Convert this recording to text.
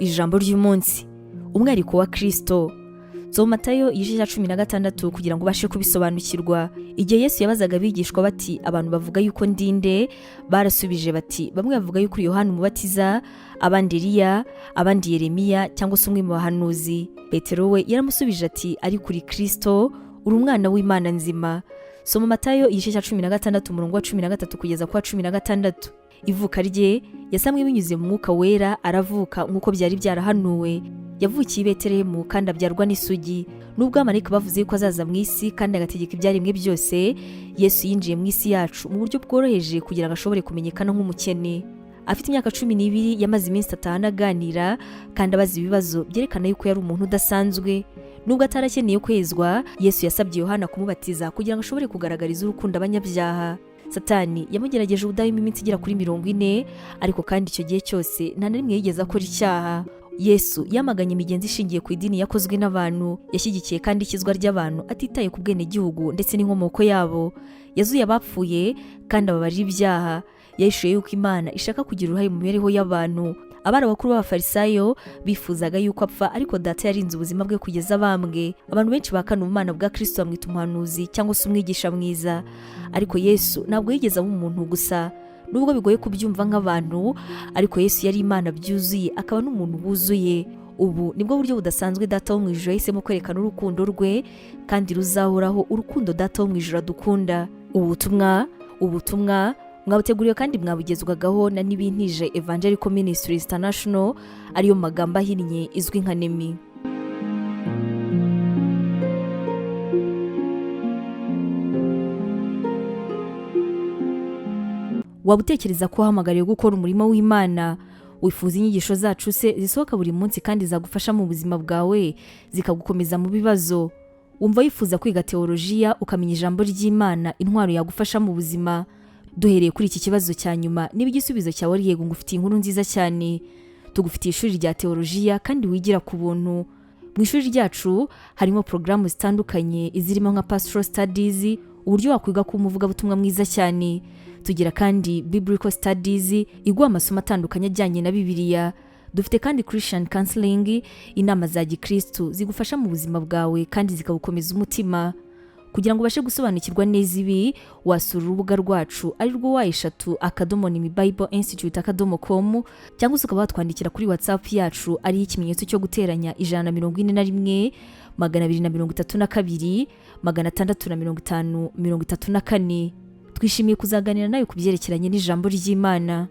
Ijambo ry'umunsi, umwihariko wa Kristo. Soma Matayo igice cya 16 kugira ngo ubashe kubisobanukirwa. Igihe Yesu yabazaga abigishwa bati abantu bavuga yuko ndinde, barasubije bati bamwe bavuga yuko uri Yohana Umubatiza, abandi Eliya, abandi Yeremiya cyangwa se umwe mu bahanuzi. Petero we yaramusubije ati ariko uri Kristo, uri umwana w'Imana nzima. Soma Matayo igice cya 16 umurongo wa 13 kugeza ku wa 16. Ivuka rye yasamwe binyuze mu mwuka wera, aravuka nk'uko byari byarahanuwe. Yavukiye i Betelehemu kandi abyarwa n'isugi. Nubwo abamarayika bavuze yuko azaza mu isi kandi agategeka ibyaremwe byose, Yesu yinjiye mu isi yacu mu buryo bworoheje kugira ngo ashobore kumenyekana nk'umukene. Afite imyaka 12 yamaze iminsi 5 aganira kandi abaza ibibazo byerekana yuko yari umuntu udasanzwe. Nubwo atarakeneye kwezwa, Yesu yasabye Yohana kumubatiza kugira ngo ashobore kugaragariza urukundo abanyabyaha. Satani yamugerageje ubudahwema iminsi igera kuri 40, ariko kandi icyo gihe cyose nta na rimwe yigeze akora icyaha. Yesu yamaganye imigenzo ishingiye ku idini yakozwe n'abantu, yashyigikiye kandi ikizwa ry'abantu atitaye ku bwenegihugu ndetse n'inkomoko yabo. Yazuye abapfuye kandi ababarira ibyaha. Yahishuye yuko Imana ishaka kugira uruhare mu mibereho y'abantu. Abari abakuru b'Abafarisayo bifuzaga yuko apfa, ariko Data yarinze ubuzima bwe kugeza abambwe. Abantu benshi bahakana ubumana bwa Kristo bamwita umuhanuzi cyangwa se umwigisha mwiza, ariko Yesu ntabwo yigeze aba umuntu gusa. Nubwo bigoye kubyumva nk'abantu, ariko Yesu yari Imana byuzuye akaba n'umuntu wuzuye. Ubu nibwo buryo budasanzwe Data wo mu ijuru yahisemo kwerekana urukundo rwe kandi ruzahoraho, urukundo Data wo mu ijuru adukunda. Ubutumwa mwabuteguriwe kandi mwabugezwagaho na Nibintije Evangelical Ministries International, ariyo magambo ahinnye izwi nka NEMI. Waba utekereza ko wahamagariwe gukora umurimo w'Imana? Wifuza inyigisho zacu se zisohoka buri munsi kandi zagufasha mu buzima bwawe, zikagukomeza mu bibazo? Wumva wifuza kwiga teolojiya ukamenya ijambo ry'Imana, intwaro yagufasha mu buzima? Duhereye kuri iki kibazo cya nyuma, niba igisubizo cyawe ari yego, ngufitiye inkuru nziza cyane. Tugufitiye ishuri rya teolojiya kandi wigira ku buntu. Mu ishuri ryacu harimo porogaramu zitandukanye zirimo nka Pastoral Studies, uburyo wakwiga kuba umuvugabutumwa mwiza cyane. Tugira kandi Biblical Studies iguha amasomo atandukanye ajyanye na Bibiliya. Dufite kandi Christian Counseling, inama za gikristu zigufasha mu buzima bwawe kandi zikagukomeza umutima. Kugira ngo ubashe gusobanukirwa neza ibi, wasura urubuga rwacu ari rwo w3.nimibibleinstitute.com, cyangwa se ukaba watwandikira kuri WhatsApp yacu ariyo ikimenyetso cyo guteranya 141 232 650 34. Twishimiye kuzaganira nawe ku byerekeranye n'ijambo ry'Imana.